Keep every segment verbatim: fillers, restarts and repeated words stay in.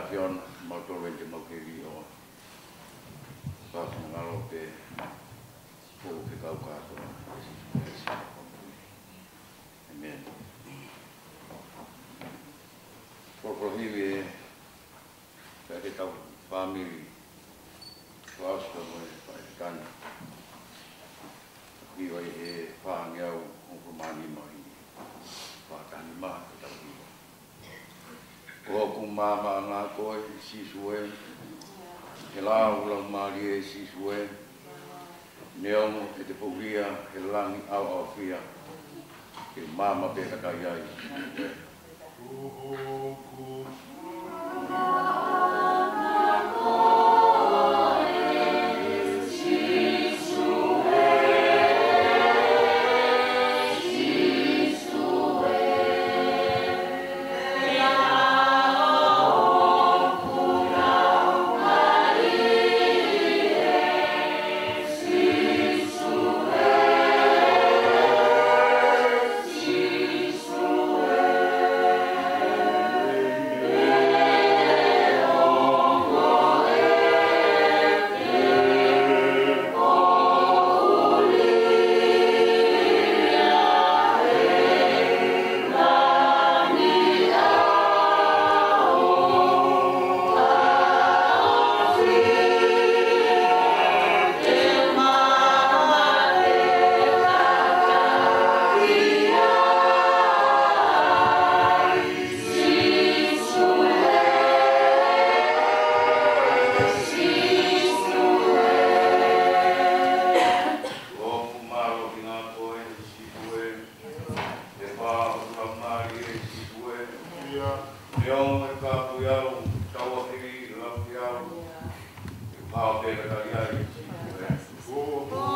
Fiona, mautolu eni te mau kei ʻilo. Pea ko e ngalo pē, ʻoku ke kau kātoa. ʻĒmeni. Folofola hivi ē, pea ke tau fāmili, fakaʻosi pea mo e faifekau. Hiva ʻi he fāngeau ʻo e māmani mai. Fakatani mā ke tau hiva. ʻOku maama ʻa koe, Sīsū ē, he lau Laumālie, Sīsū ē, neongo ʻete poʻulia he langi ʻaoʻaofia, ke maama pē ka kai ai, Sīsū ē. ʻOku mālohi ʻa koe, Sīsū ē, he lau Laumālie, Sīsū ē. Ia. Neongo ʻe kāpui au, tauhi lau ki au. Ke maama pē ka kai ai, Sīsū ē.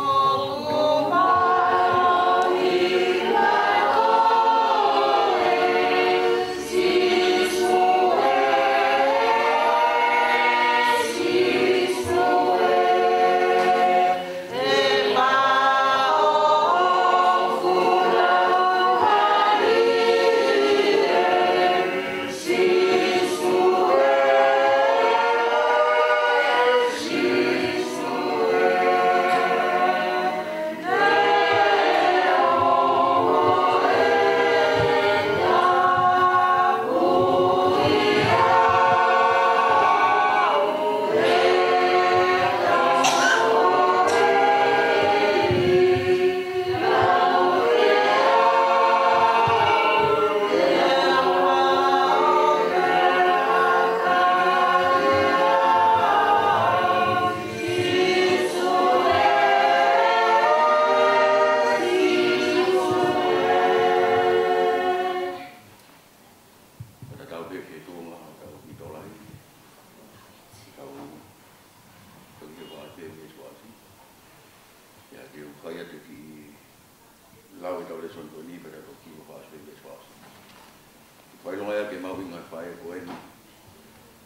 Tatau pē ki he tuʻunga ʻo ʻetau ʻaho ni. Tau toki fakafeʻiloaki atu. ʻIo, te u fai atu e kiʻi lau ʻetau lēsoni ko eni pea tau toki fakafeʻiloaki atu. Fakaʻilonga ia ke mahuʻinga e faʻē ko eni,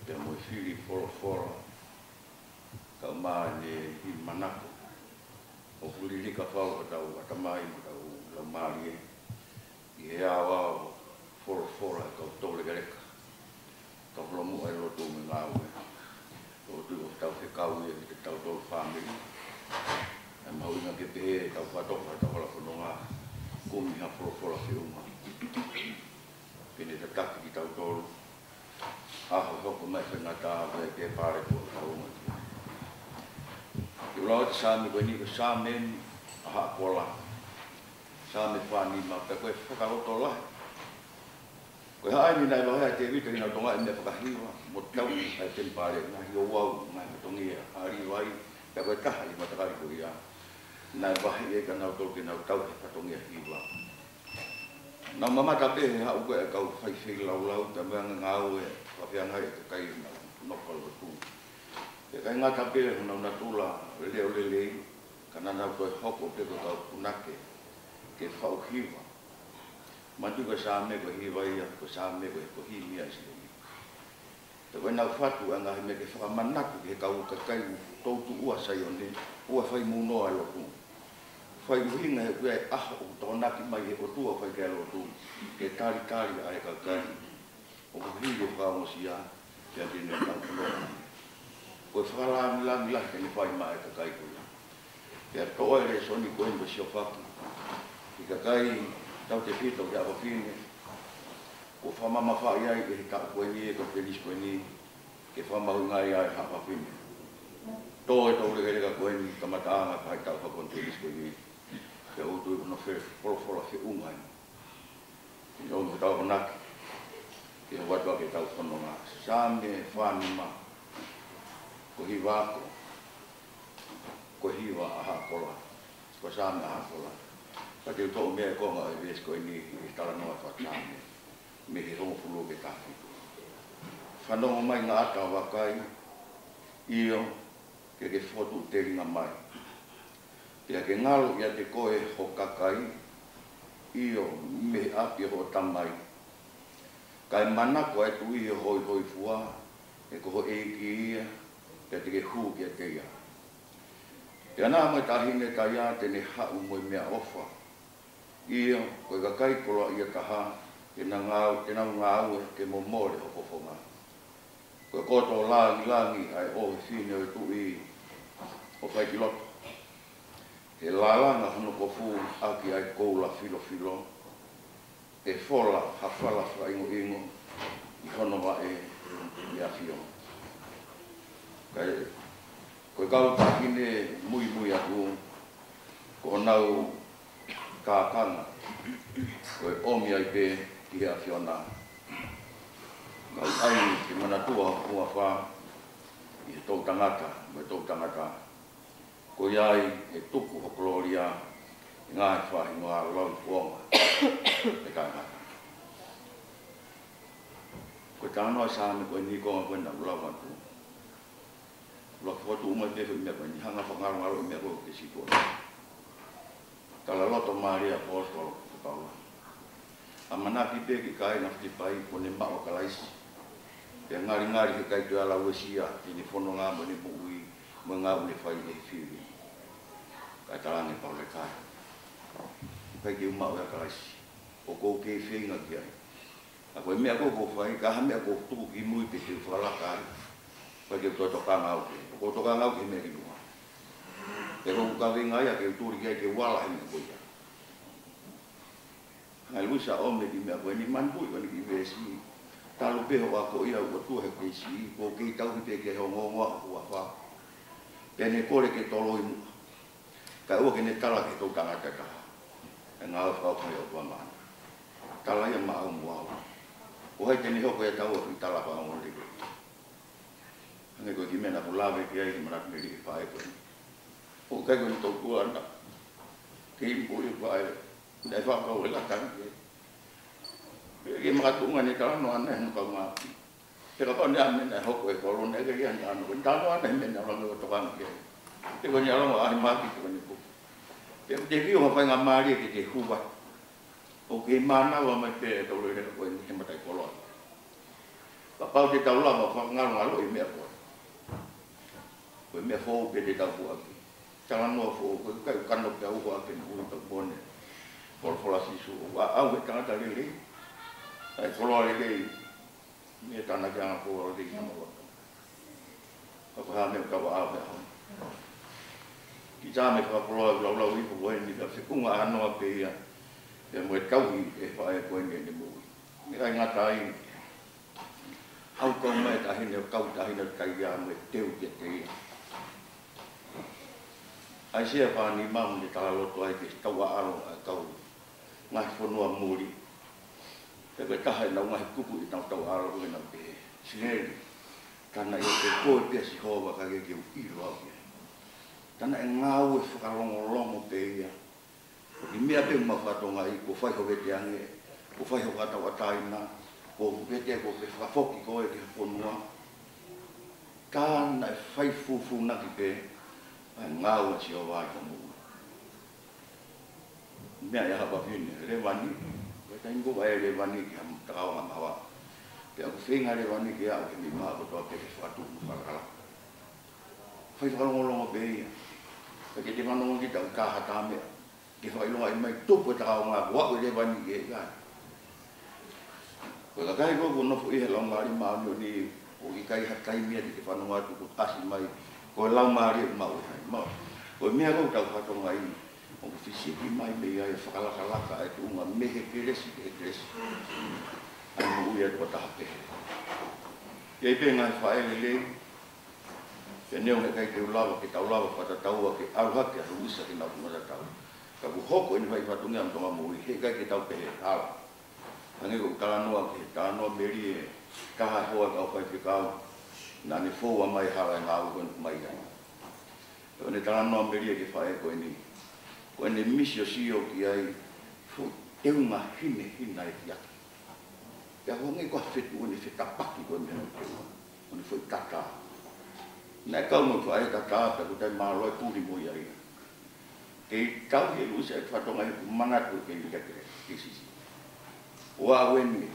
pea mo e fili folofola, kae ʻumaʻā ʻene hiva manako. ʻOku liliu kafao hotau ʻatamai mo hotau laumālie ʻi he aoao folofola ʻa e kau toulekeleka, kau holomuʻa ʻi he lotu mo e ngāue. ʻOku ou tui ʻoku tau fekau ia kiate kitautolu fāmili. ʻE mahuʻinga ke pehē ʻetau fakatoka ʻetau hala fononga, kumi ha folofola feʻunga ke ne tataki kitautolu ʻi he ʻaho ʻe hoko mai, faingataʻa pē ke pale ko e kaunga ki ai. Te u lau atu e Saame ko eni, ko e Saame ʻa Haʻa Kola. Saame fā nima, pea ko e fakalotolahi. Ko e hā eni naʻe vaheʻi ʻe Tēvita ʻi he ngaahi totongi meʻa fakahiva mo tauhi ʻa e temipale, ngaahi ouau, ngaahi fatongia ʻa Līvai, pea ko e taha ʻi he matakali ko ia naʻe vaheʻi ai kinautolu ke nau tauhi e fatongia hiva. Naʻa ku mamata pē he haʻu ko ē e kau fai feilaulau, pea mo e anga e ngāue, fakafeangai e kakai naʻa nau nofo ʻi loto. Pea ʻikai ngata pē honau natula leʻo lelei, ka naʻa nau toe hoko pē ko e kau punake ke faʻu hiva. Manatuʻi ko e Saame ko e hiva ia, ko e Saame ko e, ko e himi ia ʻa e Sione. Pea ko ʻenau fatu ʻa e ngaahi meʻa ke fakamanatu ki he kau kakai ʻoku toutuʻua ʻa Saione, ʻoua ʻe fai munoa e lotu. Fai ʻuhinga he ʻoku ʻi ai e ʻaho ʻoku tokonaki mai ʻe he ʻOtua ʻoku fai ki ai e lotu, ke talitali ʻa e kakai ʻoku hili e fakaongosia, Pea ke ne tau kono. Ko e fakalāngilangi lahi ke ne fai maʻa e kakai ko ia. Pea toʻo e lēsoni ko eni ʻo siofaki ki he kakai tautefito ki he Haʻa Fafine. Kuo fakamamafaʻi ai ʻe he taʻu ko eni, e konifelenisī ko eni, ke fakamahuʻingaʻi ai e Haʻa Fafine. Tō e tau lekeleka ko eni, kamataʻanga e faʻahitaʻu fakakonifelenisī ko eni. Pea ʻoku ou tui ko hono folofola feʻunga eni. ʻI hono tau akonaki, ke hoko atu ʻa e tau fononga. Saame fānima, ko e hiva ako, ko e hiva ʻa Haʻakola, ko e Saame ʻa Haʻakola. Ka te u toʻo mei he konga ʻo e veesi ko eni ʻi he talanoa faka-Saame, mei he hongofulu ki he tahafitu. Fanongo mai Ngaʻata ʻo vakai, ʻio, ke ke fokotuʻu telinga mai. Pea ke ngalo ʻiate koe ho kakai, ʻio, mei he ʻapi ʻo hoʻo tamai. Kae manako ʻa e tuʻi ʻi ho hoifua, he ko ho ʻeiki ia, pea te ke hū kiate ia. Pea naʻa mo e taʻahine Taia te ne haʻu mo e meʻaʻofa. ʻIo, ko e kakai koloaʻia taha, te nau ngāu-, te nau ngāue ke momole ho fofonga. Ko e koto lāngilangi ʻa e ʻofefine ʻo e tuʻi ʻo Faikiloto. He lalanga hono kofu ʻaki ʻa e koula filofilo, ʻe fola ha fala fakaʻingoʻingo ʻi hono vaʻe ʻi ʻAfio. Kae, ko e kau taʻahine muimui atu, ko honau kākanga, ko e ʻomi ai pē ki he ʻAfiona. Kau ai ke manatua ho huafa ʻi he toʻutangata mo e toʻutangata. Ko ia ai ʻe tuku ho kolōlia, ʻi he ngaahi faʻahinga lau kuonga ʻe taʻengata. Ko e talanoa Saame ko eni, konga ko ena ʻoku lau atu. Lau fotu uma te fai meʻa ko eni, hanga fakangalongalo ʻi meʻa ko ē ke siko. Tala loto mālie ʻa e ʻaposetolo ko Paula. ʻAmanaki pē ki he kāinga Filipai kuo ne maʻu ʻa Kalaisi. Pea ngalingali he ʻikai toe ala uesia ʻene fononga mo ʻene moʻui mo e ngāue ne fai ʻi he fili. Kae talaange ʻe Paula, ʻikai. ʻIkai ke u maʻu ʻa Kalaisi. ʻOku ou kei feinga ki ai. ʻA ko e meʻa ko ē ʻoku ou fai, ka ha meʻa ʻoku tuku ki mui pē te u fakalaka ai. ʻIkai ke u toe tokanga au ki ai. ʻOku ou tokanga au ki he meʻa ki muʻa. Pea ko ʻeku kaveinga ia ke u tuli ki ai ke u ala he meʻa ko ia. Hanga ʻe Luisa ʻo ʻomi e kiʻi meʻa ko eni, manatuʻi ko eni kiʻi veesi. Talu pē hoʻo akoʻi au ʻOtua he kei siʻi, ʻoku ou kei tauhi pē ki he ongoongo ʻo ho huafa. Pea ne kole ke toloi muʻa. Kae ʻoua ke ne tala ki he toʻutangata ʻe taha ʻa e ngāue fakaofo ʻa e ʻOtua maʻana. Tala ia maʻau mo au. Ko hai te ne hoko ia ʻo tala fakaongoongo lelei. Hangē ko e kiʻi meʻa naʻa ku lave ki ai he manatu mei he faʻē ko eni. ʻOku ʻikai ko eni tau tuʻu ʻana. Kei mui e faʻē. Naʻe fakakau e laka ni ke. Pea ke makatuʻunga ne talanoa ʻana he nukau ngāue. Pea kapau naʻe ʻi ai ha meʻa naʻe hoko he kolo naʻe ʻikai ke ʻi ai hano talanoa ʻana he meʻa naʻe ʻalu ange ʻo tokanga ki ai. Pea ko eni ʻalu ange ʻo ʻaʻahi mahaki ko eni ko. Pea ko e tefito ha faingamālie ke te hū atu. ʻOku kei mānava mai pē ʻetau lekeleka ko eni he mataʻikoloa. Kapau te tau lava ʻo fakangalongaloʻi e meʻa ko ē. Ko e meʻa foʻou pē te tau puʻaki. Talanoa foʻou, ko e kai kano pea uho ake mo ui tau pone. Folofola Sīsū, ʻoku ʻaʻau he tangata lelei. ʻA e koloa lelei. Mei he tānaki angakovi lelei ʻi hono loto. Ka ko e hā e meʻa ʻoku tau ʻaʻau he ʻaho ni. Kiʻi Saame fakakoloa ʻoku laulau hifo ko eni, ka feʻunga ʻānoa pē ia. Pea mo e tauhi ʻe he faʻē ko eni ʻene moʻui. ʻIkai ngata ai, haʻu kau mai e taʻahine, kau taʻahine ʻo Taia mo e teu kiate ia. ʻAisea fā nima mo ne talaloto ai ki he tau ʻaʻalo ʻa e kau ngaahi fonua muli. Pea ko e taha ʻenau ngaahi kupu ʻi heʻenau tau ʻaʻalo ko ē naʻe pehē, Sileli, tā naʻe ʻiate koe pē ʻa Sihova ka ʻikai ke u ʻilo au ki ai. Tā naʻe ngāue fakalongolongo pē ia. Ko e kiʻi meʻa pē ʻoku mau fakatokangaʻi, kuo fai ho veteange, kuo fai ho fakatauʻatāina, kuo vete, kuo ke fakafoki koe ki he fonua. Tā naʻe fai fūfūnaki pē ʻa e ngāue ʻa Sihova ʻi hoʻo moʻui. Meʻa ia ʻa e fefine, Levani, ko e taimi ko ē ʻa Levani ki ha takaonga maʻu. Pea ʻoku feinga Levani ke aʻu ki he meʻi maʻa kotoa pē ke fakatupu mo fakakala. Fai fakalongolongo pē ia. Pea ke te fanongo kita ʻoku taha ha meʻa ke fakaʻilongaʻi mai tupu e takaonga kuo aʻu ʻa Levani ki he ʻikai. Ko e kakai ko ē kuo nofo ʻi he Laumālie Māʻoniʻoni, ʻIkai ha taimi ia te ke fanongo atu kuo ʻasi mai ko e laumālie ʻoku maʻu ʻe hai. Maʻu. Ko e meʻa ʻoku tau fatongia ai, ʻoku fisiki mai mei ai e fakalakalaka e tuʻunga mei he kelesi ki he kelesi. ʻA e moʻui ʻa e tokotaha pehē. ʻI ai pē ngaahi faʻē lelei, pea neongo heʻikai te u lava, ke tau lava fakatataua ke ʻalu hake ʻa Luisa ki heʻenau tuʻunga tatau. Ka kuo hoko ʻene fai fatongia ʻa e Tonga Moʻui, heʻikai ke tau pehē hala. Hangē ko e talanoa ki he talanoa melie, taha e hoa ʻo e kau faifekau, naʻa ne foua mai hala e ngāue ko eni ʻoku mai ai. Ko ʻene talanoa melie ki he faʻē ko eni, ko ʻene misi ʻo sio ki ai, foʻi teunga hinehina e kiaki. Pea ko e hangē ko ha fetuʻu ʻene fetapaki ko e meʻa ʻo e teunga, ko ʻene foʻi tatā. Naʻe kau mo e faʻē tatā, pea ko e taimi mālohi puli mo ia ia. Kei tauhi ʻe Luisa e fatongia ʻoku manatu ke ʻi ai ke, ke sisi. ʻO aʻu eni,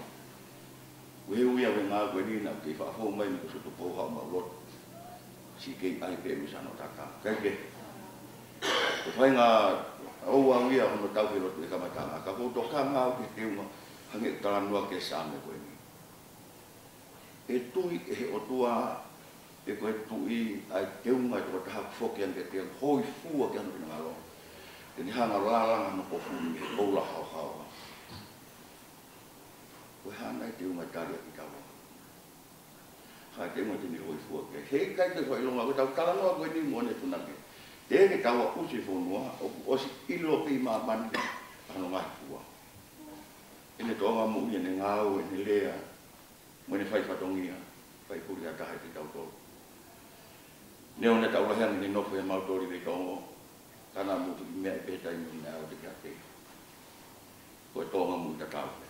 ʻoku ou ui ʻa e ngāue ko eni naʻa ke faʻa fou mai mo e soto pou hao mau loto. Siʻi kei ʻai pē ʻe Luisa hono tatā. Kae kehe, ko e faʻahinga ʻoku ou ui ia hono tauhi lotu e kamataʻanga. Ka ʻoku ou tokanga au ki he teunga, hangē ko e talanoa ki he Saame ko eni. ʻE tui ʻe he ʻOtua, pe ko e tui ʻa e teunga ʻe tokotaha ʻoku foki ange ke hōifua ki hono finangalo, te ne hanga ʻo lālanga hono kofu mei he koula haohaoa. Ko e hā nai e teunga ʻe tali ʻaki kitaua? Ko e teunga te ne hōifua ki ai. Heʻikai ke fai longa, ko ʻetau talanoa ko eni mo ʻene punake. Teʻeki ke tau aʻusia e fonua, ʻoku ʻosi ʻilo pē ʻi māmani ʻa hono ngaahi fua. ʻEne Tonga Moʻui, ʻene ngāue, ʻene lea, mo ʻene fai fatongia, fai puli ʻa taha ʻiate kitautolu. Neongo naʻa tau lahi ange ʻi he nofo ʻi he mautoli mei Tonga, ka naʻa mo tuʻi meʻa ʻi pē taimi ʻo meʻa ʻo te kiate. Ko e Tonga Moʻui tatau pē.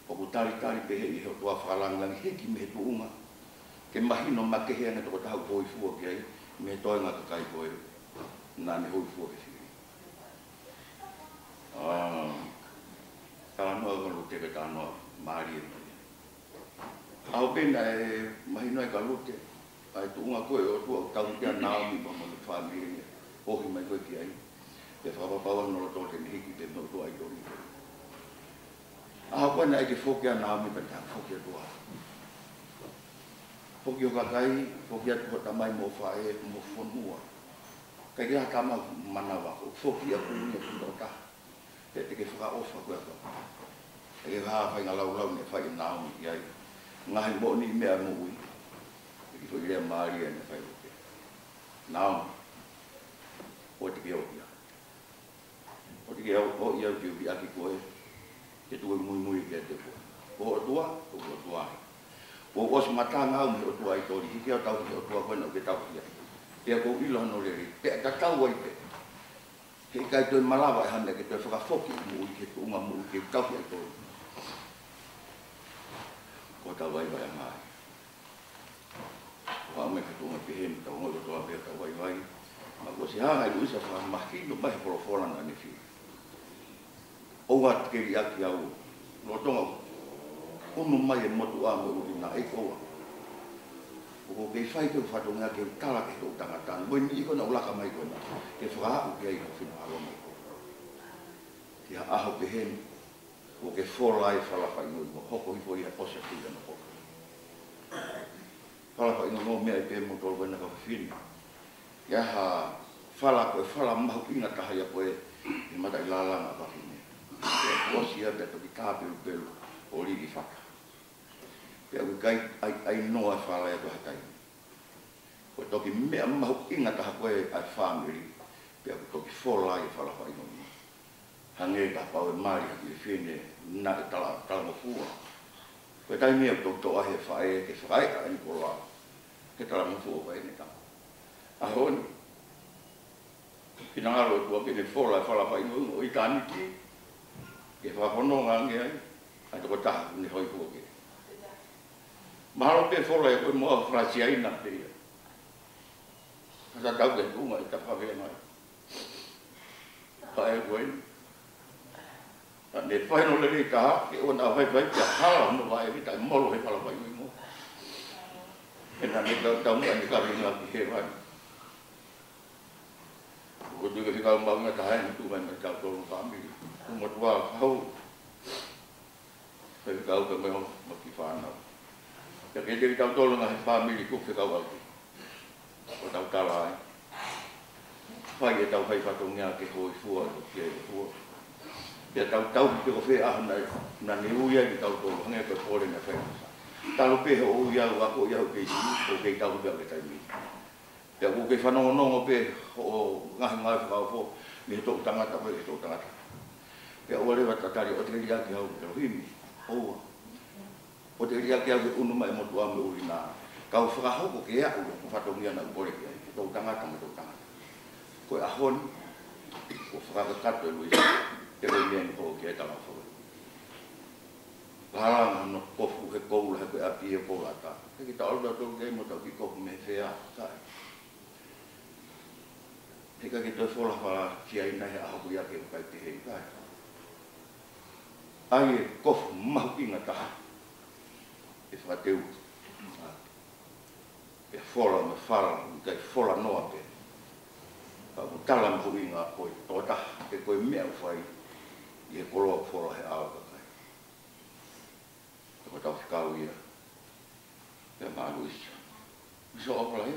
ʻOku talitali pē ʻe he ʻOtua fakalāngilangi hiki mei he tuʻunga, ke mahino makehe ange tokotaha ʻoku hōifua ki ai, mei he toenga kakai ko ē naʻa ne hōifua ke fili. ʻA, talanoa ko Lute ko e talanoa mālie mai. ʻAho pē naʻe mahino ai kia Lute ʻa e tuʻunga ko ē ʻo e ʻOtua ʻoku tauhi ʻa Naomi mo hono fāmili, ohi mai ko ē ki ai. Pea fakapapauʻi hono loto te ne hiki pē mei he ʻOtua ʻaitoli. ʻAho ko ē naʻe ʻikai ke foki ʻa Naomi pea ne foki ʻa e ʻOtua. Foki hoʻo kakai, foki atu hoʻo tamai mo e faʻē mo e fonua. ʻIkai ke ʻi ai ha tama manava, ʻo foki ʻa e kuini ʻa e kuini ʻo taha. Pea te ke fakaʻofa koe ʻa e ʻOtua. ʻE ke hā faʻahinga laulau naʻe fai ʻe Naomi ki ai. Ngaahi moʻoniʻi meʻa moʻui. ʻE ke foʻi lea mālie naʻe fai ʻe Lute. Naomi, ʻoua te ke ʻoʻi au. ʻOua te ke ʻoʻi au ke u liʻaki koe, ke tuku e muimui kiate koe. Ko ho ʻOtua, ko ho ʻOtua ia. Kuo u ʻosi matangi au mei he ʻOtua ʻaitoli, hiki au tauhi he ʻOtua ko ē naʻa ke tauhi ai. Pea kuo u ʻilo hono lelei, pea tatau ai pē. Heʻikai toe malava ʻe ha meʻa ke toe fakafoki e moʻui ki he tuʻunga moʻui ke tauhi ʻaitoli. Ko hotau vaivaiʻanga ia. ʻOku haʻu mai ki he tuʻunga pehē ni, tau ongoʻi kotoa pē hotau vaivai. Ka kuo ʻosi hanga ʻe Luisa ʻo fakamahino mai he folofola naʻa ne fili. ʻOua te ke liʻaki au, lolotonga ʻoku ʻunu mai e motuʻa mo e ʻuhinga ʻe koa. ʻOku ou kei fai pē ʻeku fatongia ke u tala ki he toʻu tangata ni, mo e niʻihi ko ē naʻa ku laka mai ko ena, ke fakaaʻu ki ai hoku finangalo mo e koa. Ki ha ʻaho pehē ni, kuo ke fola ai e fala faʻingoingo, hoko hifo ia ʻosi atu ia no ko. Fala faʻingoingo, meʻa ʻi pē mo tolu ko ena kau fefine. Ke ʻi ai ha fala ko e fala mahuʻinga taha ia ko ē ʻi he mataʻi lālanga ʻa e fefine. Pea kuo ʻosi ia pea toki tā pelupelu ʻo lī ki fata. Pea ʻoku ʻikai ʻai, ʻai noa e fala ia ko ha taimi. Ko e toki meʻa mahuʻinga taha ko ē ʻa e fāmili, pea ʻoku toki fola ai e fala faʻingoingo. Hangē kapau ʻe mali ha kiʻi fefine naʻe tala, talangofua. Ko e taimi ia ʻoku toki toʻo ai ʻe he faʻē ke fakaeʻa ʻene koloa, ke talangofua ko ʻene tama. ʻAho ni, finangalo e ʻOtua ke ne fola e fala faʻingoingo ʻo ʻitāniti, ke fakafononga ange ai ʻa e tokotaha ʻoku ne hōifua ki ai. Mahalo pē fola ia ko ē mo ha fala Siaina pē ia. Ka tatau ki he tuʻunga ʻi he tafaʻaki mai. Faʻē ko ē. Naʻa ne fai hono lelei taha, ke ʻoua naʻa faifai pea hala hono vaʻe ke taʻemolo he fala faʻingoingo. He naʻa ne tautau muʻa ʻene kaveinga ki hēvani. ʻOku ou tui ko e fekau mahuʻinga taha eni ʻoku tuʻu mai maʻa kitautolu fāmili. Ko e motuʻa, kau. Faifekau pea mo e kiʻi fānau. Pea kiate kitautolu ngaahi fāmili kuo fekauʻaki, ʻoku tau tala ai, fai ʻetau fai fatongia ke hōifua, ke hōifua. Pea tau tauhi pe ko fē ʻaho naʻe, naʻa ne ui ai kitautolu, hangē ko e pole naʻe fai ʻe Mōsese. Talu pē hoʻo ui au, akoʻi au kei siʻi, ʻoku kei tauhi pē au he taimi ni. Pea ʻoku kei fanongonongo pē hoʻo ngaahi ngāue fakaofo mei he toʻu tangata, mei he toʻu tangata. Pea ʻoua leva ʻo tatali, ʻoua te ke liʻaki au, ʻElohimi. ʻOua. ʻOua te ke liʻaki au he ʻunu mai e motuʻa mo e ʻuli na. Ka u fakahoko ke aʻu hoku fatongia naʻa ku pole ki ai, he toʻu tangata mo e toʻu tangata. Ko e ʻaho ni, kuo fakakakato ʻe Luisa, ʻe Luisa ni ko ke tala fau. Lālanga hono kofu he koula, he ko e ʻapi he koula ʻatā. He ke tau ʻalu tautolu ki ai mo tau kiʻi kofu mei he fea, kae. He ʻikai ke toe fola fala ki ai nai he ʻaho ko ia ke ʻikai pehē ai. ʻAi e kofu mahuʻinga taha ʻe fakateu. Pea fola mo e fala, ʻikai fola noa pē. Ka ʻoku tala mahuʻinga ko e tokotaha, pe ko e meʻa ʻoku fai ʻi he koloa ʻoku fola he ʻao ʻo e kakai. Ko hotau fekau ia, pea mo Luisa. Luisa ʻo Apalahē.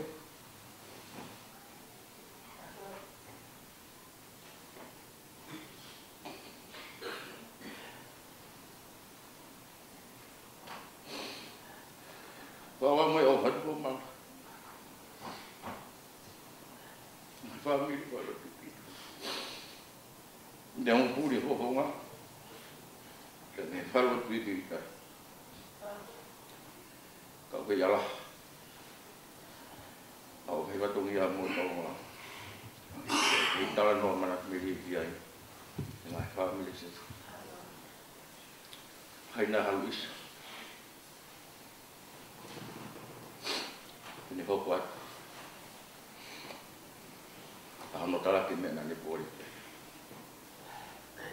Pea ʻoua mo e ʻofa atu ko mala. Fāmili ko alo tuki. Ne u puli fofonga. Ka ne falo tuki kai. Ka u kei ala. ʻA o kei fatongia mo taua. Kei talanoa mana meli ki ai. Ngaahi fāmili se. Hai na halu isa. Pea ne hoko atu. ʻA hono tala ki he meʻa naʻa ne pole ki ai.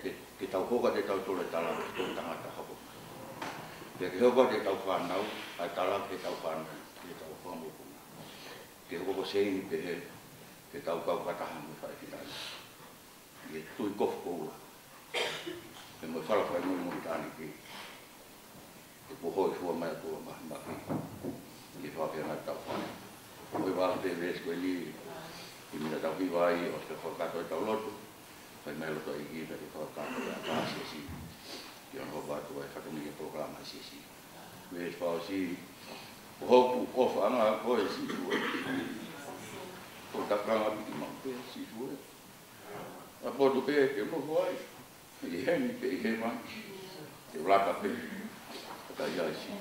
Ke, ke tau hoko atu ʻe tautolu e tala ki he toʻu tangata hoko. Pea ke hoko atu ʻe tau fānau, ʻa e tala ki he tau fānau, ki he tau fānau puna. Ke hoko ko Seini pehē, ke tau kau fakataha mo e faʻē ki tani. ʻI he tui kofu koula. Pea mo e fala fai mo e mo tani ki. Ke kuo hōifua mai ʻa e ʻOtua Mafimafi. Ke fakapea ngata tau fai. Ko e vā pē veesi ko eni. ʻI he meʻa tau ki vai, ʻosi fakakakato ʻetau lotu. Fai mai loto ʻEiki pea ke fakakakato ʻa e ʻatā siasi. Ke ono hoko atu ʻa e fatongia polokalama siasi. Veesi fakaʻosi. Ko hoku ʻofaʻanga ko e Sīsū ē. Ko e takanga piki maʻu pē Sīsū ē. ʻA potu pē ke mo hoai. ʻI heni pē ʻi he mai. Ke laka pē. Ka ia isi.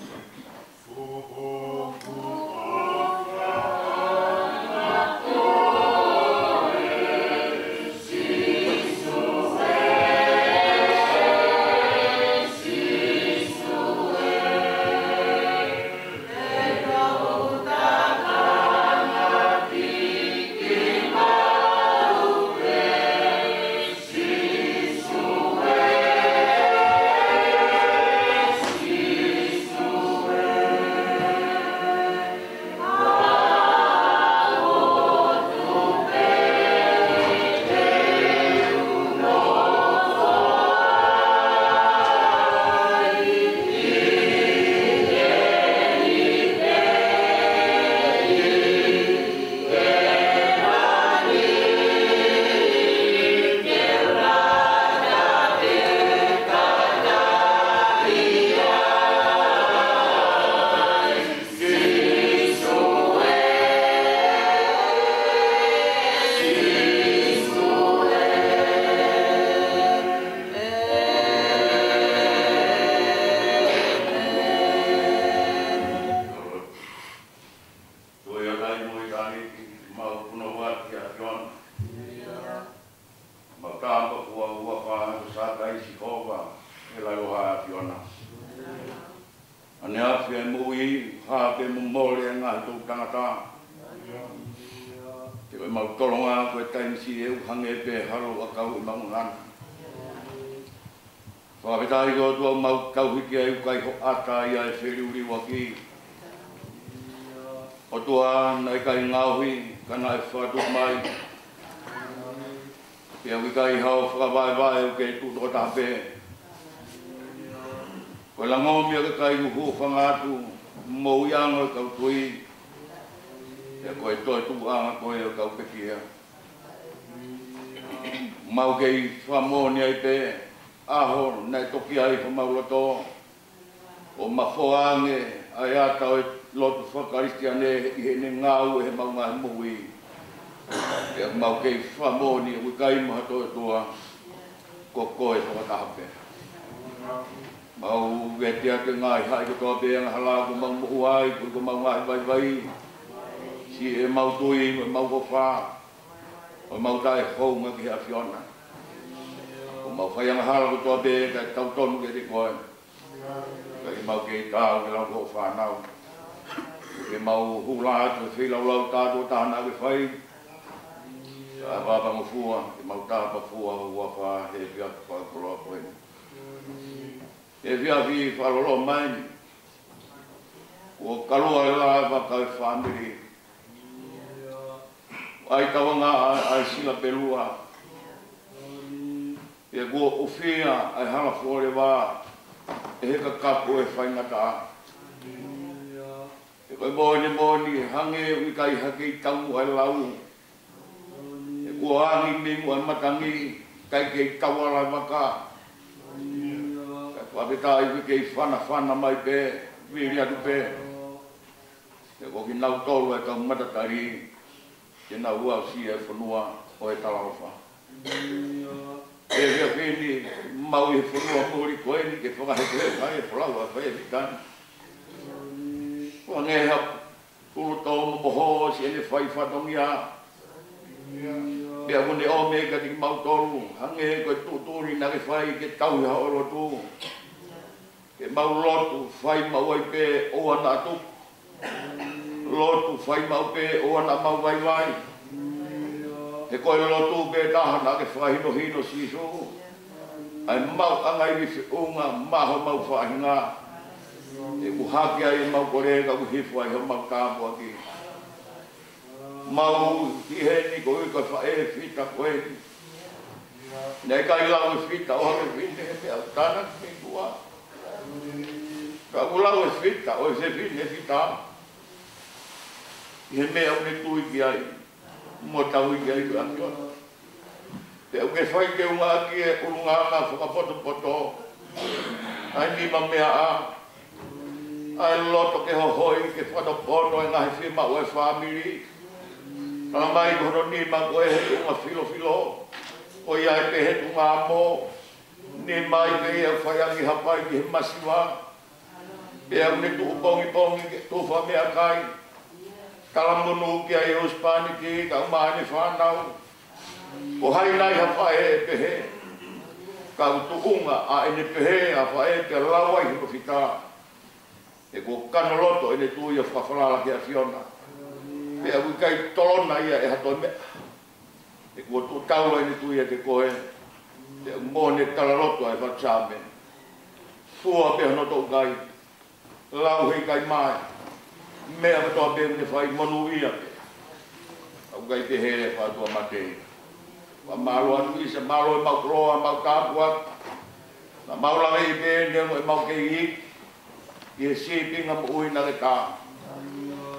Tuʻi ʻo taimi mo ʻitāniti, mau punou atu kia ʻAfiona. Mau tāpuakiʻi ʻa e huafa ʻo Sātai Sihova, ʻe lalo ʻa ʻAfiona. ʻAneafi ʻa e moʻui, hā pē mo mole ʻa e ngaahi toʻu tangata. Ke ʻoua mau tolonga ko e taimi siʻi ʻe ʻuhange pē halo ʻa kau ʻi maungana. Fakafetaʻi ko e ʻOtua mau tauhi ki ai ʻoku ʻikai hoʻata ia ʻe feliuliuaki. ʻOtua naʻe ʻikai ngaohi, ka naʻe fakatupu mai. Pea ʻoku ʻikai hao fakavaevae ʻoku ke tuʻu tokotaha pē. Ko e langomia kakai ʻoku hūfanga atu. Moʻui ange ʻo e kau tui, pea ko e toetuʻuʻanga ko ē ʻo e kau pekia. Mau kei fakamoʻoni ai pē, ʻaho naʻe toki ai homau loto, ʻo mafoa ange ʻa e ata ʻo e lotu fakakalisitiane ʻi heʻene ngāue ʻi heʻemau ngaahi moʻui. Pea mau kei fakamoʻoni ʻoku ʻikai mo ha toe ʻOtua, ko koe fakataha pē. Mau vete atu e ngaahi haʻi kotoa pē angahala ʻoku mau moʻua ai, ko ʻemau ngaahi vaivai. Siʻi ʻemau tui, ʻemau ʻofa, ʻemau taʻehounga ki he ʻAfiona. ʻOku mau fai angahala kotoa pē kae tau tonu kiate koe. Kae mau kei taau ki he lau ʻo e fānau. Ke mau hū atu he feilaulau tātuʻo taha naʻa ke fai. Ka ʻapangofua, ke mau tapafua ho huafa he efiafi fakakoloa ko eni. He efiafi fakaloloma eni. Kuo kalua e lava ka e fāmili. ʻAi tauangaʻa ʻa e sila pē lua. Pea kuo ʻufia ʻa e hala fuoleva ʻe he kakapu ʻo e faingataʻa. He ko e moʻoni moʻoni, hangē ʻoku ʻikai ha kei taumuʻa e lau. He kuo angi mei muʻa e matangi, ʻikai kei tauala e vaka. Kae fakafetaʻi ʻoku kei fanafana mai pē, vili atu pē. He ko kinautolu e kau matatali, ke nau aʻusia e fonua ʻo e talaʻofa. He efiafi ni, mau ʻi he fonua muli ko eni ke fakahekeheka e folau ʻa e faifekau. Hangē ha pulu tō mo moho siʻene fai fatongia. Pea ʻoku ne ʻomi kiate kimautolu, hangē ko e tuʻutuʻuni naʻa ke fai ke tauhi haʻo lotu. Ke mau lotu, fai maʻu ai pē ʻoua naʻa tuku. Lotu, fai maʻu pē ʻoua naʻa mau vaivai. He ko e lotu pē taha naʻa ke fakahinohino Sīsū. ʻA e maʻuʻanga ivi feʻunga maʻa homau faʻahinga. ʻOku hake ai ʻemau kole ka ʻoku hifo ai homau tāpuaki. Mau ki heni koeʻuhi ko e faʻē fita ko eni. Naʻe ʻikai lau e fita ʻo ha fefine he meʻa ʻoku tānaki mei tuʻa. Ka ʻoku lau e fita ʻo e fefine fita ʻi he meʻa ʻoku ne tui ki ai mo tauhi ki ai ko e ʻAfiona. Pea ʻoku ke fai ke unga ʻaki e ʻulungaanga fakapotopoto ʻa e nima meaʻa, ʻa e loto ke hohoi, ke fakatopono e ngaahi fiemaʻu ʻa e fāmili. Talamai ko hono nima ko e he tuʻunga filofilo, ko ia ʻe pehē tuʻunga amo, nima ia ke fai ange hapai ki he masiva. Pea ʻoku ne tuʻu pongipongi ke tufa meʻakai. Talamonū ki ai e husepāniti kae ʻumaʻā ʻene fānau. Ko hai nai ha faʻē ʻe pehē? Ka ʻoku tuʻunga ʻa ʻene pehē ʻa e faʻē ke lau ai hono fita. He kuo kano loto ʻene tui ʻo fakafalala ki he ʻAfiona. Pea ʻoku ʻikai tolona ia ʻe ha toe meʻa. He kuo tuʻu taula ʻene tui ʻiate koe. Pea ʻoku moʻoni e talaloto ʻa e fatu Saame. Fua pē hono toʻukai. Lau he ʻikai mae. Meʻa kotoa pē ʻoku ne fai monūʻia pē. ʻOku ʻikai pehē ʻe he fatu ʻa mate. Fakamālō atu ʻisa, mālō ʻemau koloa, mau tāpuaki. Naʻa mau lave ʻi pē neongo ʻemau kei iiki. ʻI he sīpinga moʻui naʻa ke tā.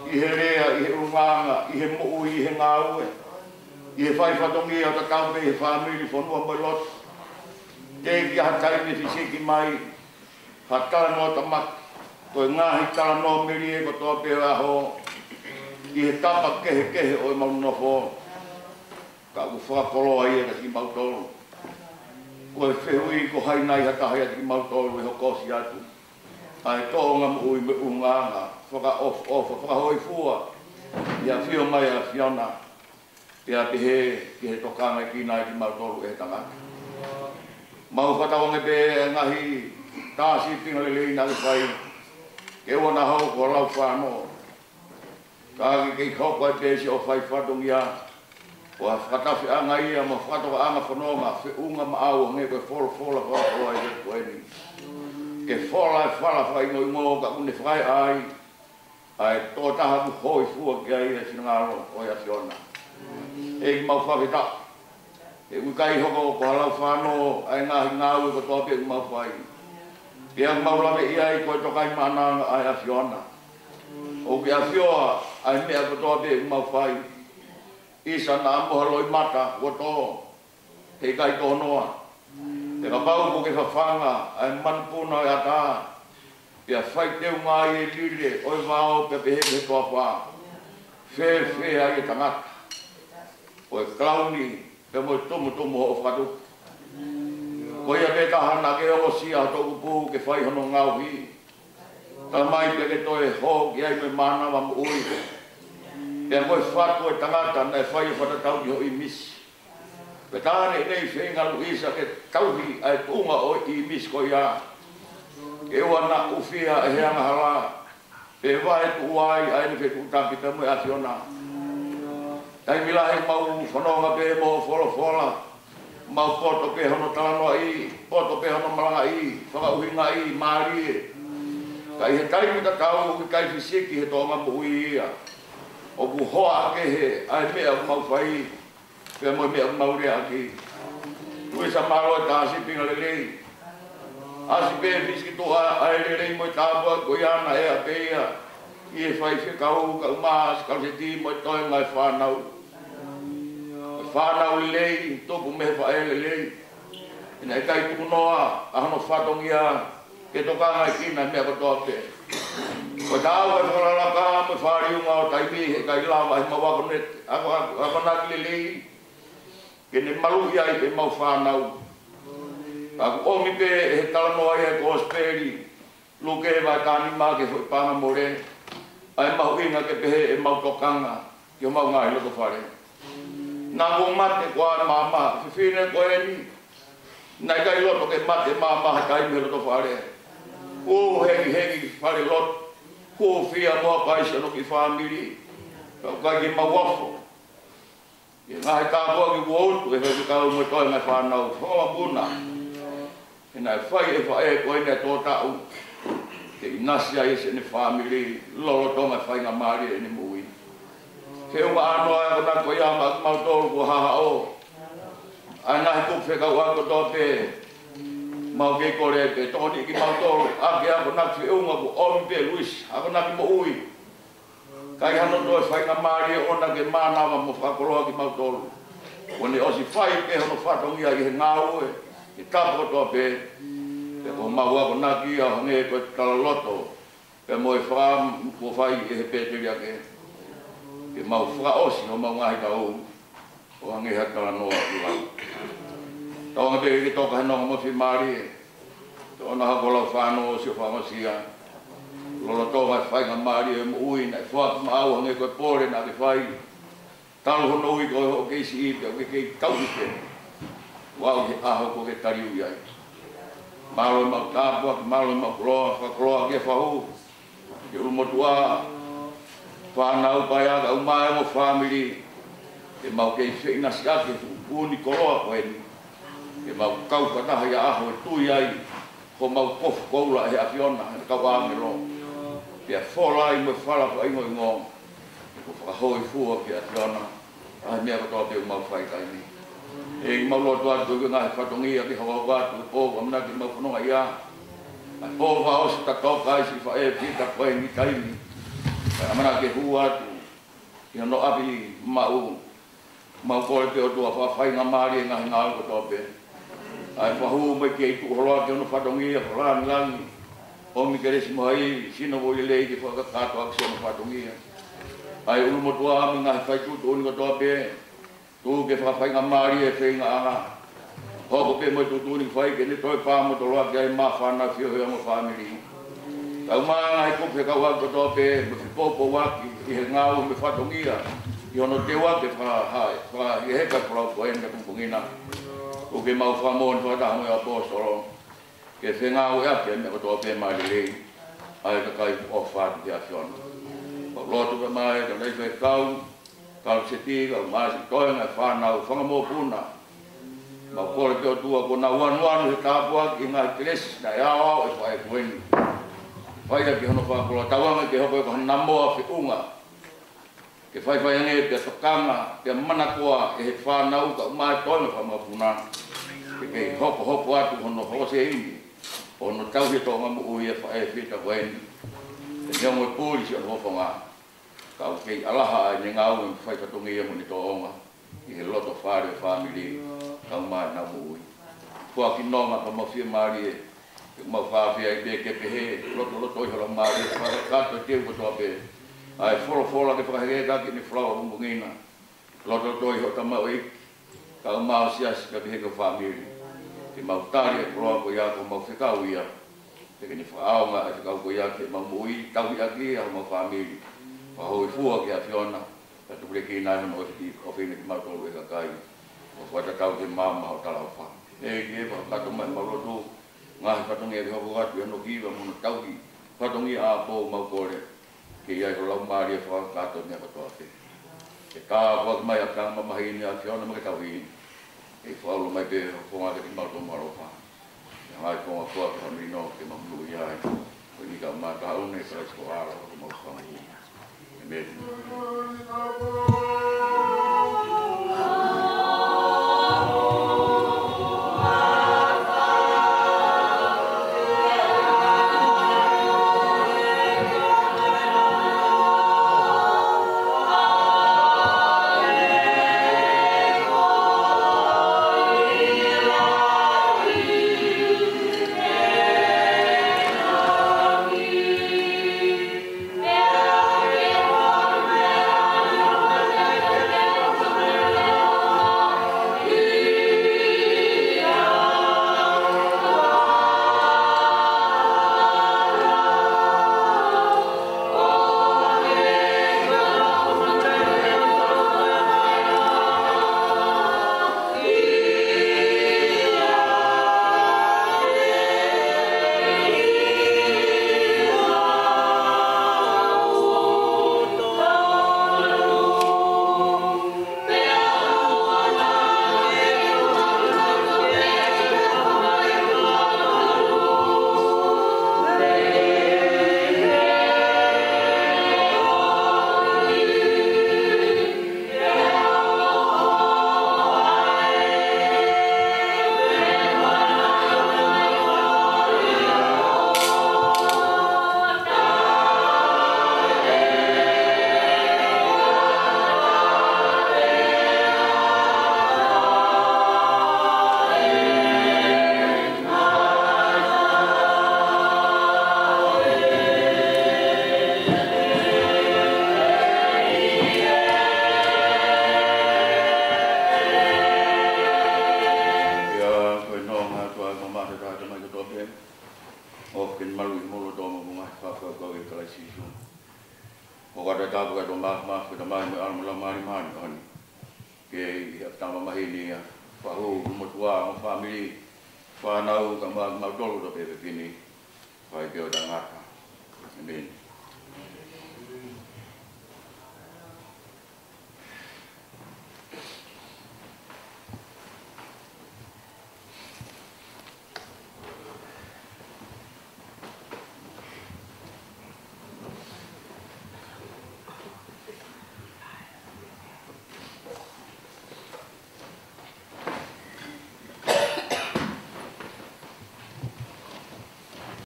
ʻI he lea, ʻi he ʻulungaanga, ʻi he moʻui, ʻi he ngāue. ʻI he fai fatongia ʻo tatau pē ʻi he fāmili, fonua mo e lotu. Teʻeki ai ha taimi fisiki mai ha talanoa tamaki, ko e ngaahi talanoa melie kotoa pē ʻo e ʻaho, ʻi he tapa kehekehe ʻo ʻemau nofo, ka ʻoku fakakoloa ia kiate kimautolu. Ko e fehuʻi, ko hai nai ha taha ʻiate kimautolu ʻe hokosi atu ʻa e tōʻonga moʻui mo e ʻulungaanga fakaʻofoʻofa, fakahōifua, ʻi he ʻafio mai ʻa e ʻAfiona. Pea pehē ki he tokangaʻi kinaua kimautolu ʻe he tangata. Mau fakatauange pē ʻa e ngaahi tā sīpinga lelei naʻa ke fai, ke ʻoua naʻa hoko ko ha lau fānō. Ka ke kei hoko ai pē siʻo fai fatongia, ko ha fakatafeʻanga ia mo ha fakatokanga fononga feʻunga maʻau hangē ko e folofola fakakoloa ʻi he ko eni. Ke fola e fala fakaʻingoʻingo ka ʻoku ne fai ai ʻa e tokotaha ʻoku hōifua ki ai e finangalo ʻo e ʻAfiona. ʻEiki, mau fakafetaʻi. He ʻoku ʻikai hoko ko ha lau fānō ʻa e ngaahi ngāue kotoa pē ʻoku mau fai. Pea ʻoku mau lave ʻi ai ko e tokaimaʻananga ʻa e ʻAfiona. ʻOku ke ʻafioʻi ʻa e meʻa kotoa pē ʻoku mau fai. ʻIsa naʻa mo ha loʻimata kuo tō, heʻikai tō noa. Pea kapau ʻoku ke fafanga ʻa e manupuna ʻo e ʻatā, pea fai teunga ai e lile ʻo e vao pea pehē ki he toafa, fēfē ai e tangata ko e kalauni pea mo e tumutumu hoʻo fakatupu? Ko ia pē taha naʻa ke ongosia ho toʻukupu ke fai hono ngaohi, talamai pea ke toe hō ki ai mo e mānava moʻui. Pea ko e fatu ʻo e tangata naʻe fai ʻo fakatatau ki ho ʻīmisi. Pea tā neʻineʻi feinga Luisa ke tauhi ʻa e tuʻunga ʻo e ʻīmisi ko ia, ke ʻoua naʻa ʻufia ʻe he angahala, pe vaetuʻu ai ʻa ʻene fetuʻutaki pea mo e ʻAfiona. Taimi lahi mau fanongo pē mo folofola, mau poto pē hono talanoaʻi, poto pē hono malangaʻi, fakaʻuhingaʻi mālie. Ka ʻi he taimi tatau ʻoku ʻikai fisiki he tōʻonga moʻui ia. ʻOku hoa ake he ʻa e meʻa ʻoku mau fai, pea mo e meʻa ʻoku mau leaʻaki. Luisa, mālō e tā sīpinga lelei. ʻAsi pē fisiki tuʻa ʻa e lelei mo e tāpuaki ko ia naʻe ʻa pē ia ʻi he faifekau kae ʻumaʻā ʻa Sikaloseti mo e toenga e fānau. Ko e fānau lelei, tupu mei he faʻē lelei. He naʻe ʻikai tuku noa ʻa hono fatongia ke tokangaʻi ʻa e meʻa kotoa pē. Ko e taau ʻa e fakalakalaka mo e fāliunga ʻo taimi, heʻikai lava ʻe he mau akonaki, ako, ako, akonaki lelei ke ne maluʻi ai ʻemau fānau. Ka ʻoku ʻomi pē ʻe he talanoa ʻa e Kosipeli Luke vahe taha nima ki he foʻi paʻanga mole, ʻa e mahuʻinga ke pehē ʻemau tokanga ki homau ngaahi loto fale. Naʻa kuo mate koā e mama, fefine ko eni? Naʻe ʻikai loto ke mate e mama ha taimi he loto fale. Kuo hekiheki fale lotu, kuo fiemaʻu pē siʻono kiʻi fāmili, ka ʻoku ʻikai ke mau ofo. ʻI he ngaahi tāpuaki kuo utu ʻe he faifekau mo e toenga e fānau, fanga mokopuna, he naʻe fai ʻe he faʻē ko eni ʻa e tō taʻu ke ʻinasi ai siʻene fāmili lolotonga e faingamālie ʻene moʻui. Feʻunga ʻānoa e akonaki ko ia maʻa kimautolu kuo hahaʻo, ʻa e ngaahi kupu fekauʻaki kotoa pē, mau kei kole pē, tokoniʻi kimautolu ʻaki e akonaki feʻunga kuo ʻomi pē ʻe Luisa, akonaki moʻui. Ka ʻi hano toe faingamālie ʻoʻona ke mānava mo fakakoloa kimautolu, kuo ne ʻosi fai pē hono fatongia ʻi he ngāue he tapa kotoa pē. Pea ko homau akonaki ia ʻo hangē ko e talaloto pea mo e fakaʻamu kuo fai ʻe he pēteliake, ke mau fakaʻosi homau ngaahi taʻu ʻo hangē ha talanoa ʻoku lau. Tauange pē ke toka he nonga mo e fiemālie, tokanga hako lau fānau ʻo sio fakaʻosi ia lolotonga e faingamālie e moʻui naʻe foaki maʻau, hangē ko e pole naʻa ke fai talu hono ui koe hoʻo kei siʻi pea ʻoku ke kei tauhi pē, ʻo aʻu ki he ʻaho kuo ke tali ui ai. Mālō ʻemau tāpuaki, mālō ʻemau koloa, fakakoloa ki he fahu, ki he ʻulumotuʻa, fānau, paea kae ʻumaʻā e ongo fāmili, ke mau kei feʻinasiʻaki he fuʻu ʻunikoloa ko eni, ke mau kau fakataha ʻi ha ʻaho ʻe tui ai homau kofu koula ʻe he ʻAfiona, ʻe he kau ʻāngelo, pea fola ai mo e fala fakaʻingoʻingo, ʻo fakahōifua ki he ʻAfiona ʻa e meʻa kotoa pē ʻoku mau fai taimi ni. ʻEiki, mau lotu atu ki he ngaahi fatongia ke hokohoko atu he pō ʻoku ʻamanaki ke mau fononga ai. ʻA e pō fakaʻosi ʻoku tau toka ai siʻi faʻē Pita ko eni taimi ni, kae ʻamanaki ke hū atu ki hono ʻapi maʻu. Mau kole pē ʻOtua fakafaingamālie e ngaahi ngāue kotoa pē. ʻA e fahu mo e kei tuʻu holo ʻaki hono fatongia fakalāngilangi, ʻomi kelesi mo ha ivi, sino mo e lelei ke fakakakato ʻaki siʻono fatongia. ʻA e ʻulumotuʻa mo e ngaahi fai tuʻutuʻuni kotoa pē, tuku ke fakafaingamālie e feingaʻanga. Hoko pē mo e tuʻutuʻuni fai ke ne toe pā mo toloaki ai mo e fānau, fio he ongo fāmili, kae ʻumaʻā e ngaahi kupu fekauʻaki kotoa pē, mo e fepoupouaki ʻi he ngāue mo e fatongia, ʻi hono teuaki e fakahā, fakaheheka e folau ko eni ki he pongipongi na. ʻOku mau fakamoʻoni fakataha mo e ʻaposetolo ke fengāueʻaki e meʻa kotoa pē maʻa e lelei ʻa e kakai ʻoku ʻofa atu ki he ʻAfiona. Mau lotu pē maʻa e kau faifekau, kau seti, kau māsi, toenga e fānau, fanga mokopuna. Mau kole pē ʻOtua kuo nau anuanu he tāpuaki, ngaahi kelesi naʻe aʻoaʻo ʻe he faʻē ko eni. Fai ʻaki hono fakakoloa, tauange ke hoko ia ko ha namoa feʻunga ke faifai ange pea tokanga pea manakoa ʻe he fānau kae ʻumaʻā e toenga fanga mokopuna, ke kei hokohoko atu hono holoseini ʻo hono tauhi e tōʻonga moʻui ʻa e faʻē Pita ko eni. Neongo e puli siʻono fofonga, ka ʻoku kei ʻalaha ʻa ʻene ngāue mo e fai fatongia mo ʻene tōʻonga ʻi he loto fale ʻo e fāmili, kae ʻumaʻā ʻenau moʻui. Foaki nonga pea mau fiemālie, ʻoku mau fakaafeʻi pē ke pehē, lotolotoʻi ho Laumālie, fakakakato e teu kotoa pē ʻa e folofola ke fakahekeheka ki heʻene folau ʻapongipongi na. Lotolotoʻi hoʻo tamaioʻeiki, kae ʻumaʻā ho siasi kae pehē ki ho fāmili. Ke mau tali e koloa ko ia ko homau fekau ia. Pea ke ne fakaʻaonga e fekau ko ia ki heʻemau moʻui, tauhi ʻaki ʻa homau fāmili. Fakahōifua ki he ʻAfiona, kae tupulekina ai hono ʻofeina kimautolu ʻe he kakai. ʻO fakatatau ki he maama ʻo ho talaʻofa. ʻEiki, fakakakato mai ʻemau lotu, ngaahi fatongia ke hoko atu ʻi hono hiva mo hono tauhi. Fatongia ʻapō, mau kole ke ʻi ai ho Laumālie fakakakato e meʻa kotoa pē. Ke tāpuaki mai ʻa e tama mamahi ni, ʻAfiona, mo e tauhi ni. Ke fakaulo mai pē ho fofonga kiate kimautolu mo ho ʻaloʻofa. Ke hanga ʻe he fofonga ko ia ke hā mai ʻi hoʻo nofo ke mau monūʻia ai. Ko eni ka mau taʻonaʻi ʻia Kalaisi ko homau ʻAlo, ko homau Fakamoʻui. ʻĒmeni. ʻIo, ko e nonga ʻa e ʻOtua ʻoku mamaʻo ʻi he tamaioʻeiki kotoa pē. ʻOfa ke ne maluʻi homou loto mo hoʻomou ngaahi fakakaukau ʻia Kalaisi Sīsū. ʻOku ʻoatu e tāpuaki ʻa e ʻOtua Māfimafi, ko e Tamai mo e ʻAlo mo e Laumālie Māʻoniʻoni. Ke ʻi he tama mamahi ni ʻa e fahu, motuʻa mo e fāmili, fānau, kae ʻumaʻā kimautolu kotoa pē he efiafi ni. Fai pē ʻo taʻengata. ʻĒmeni.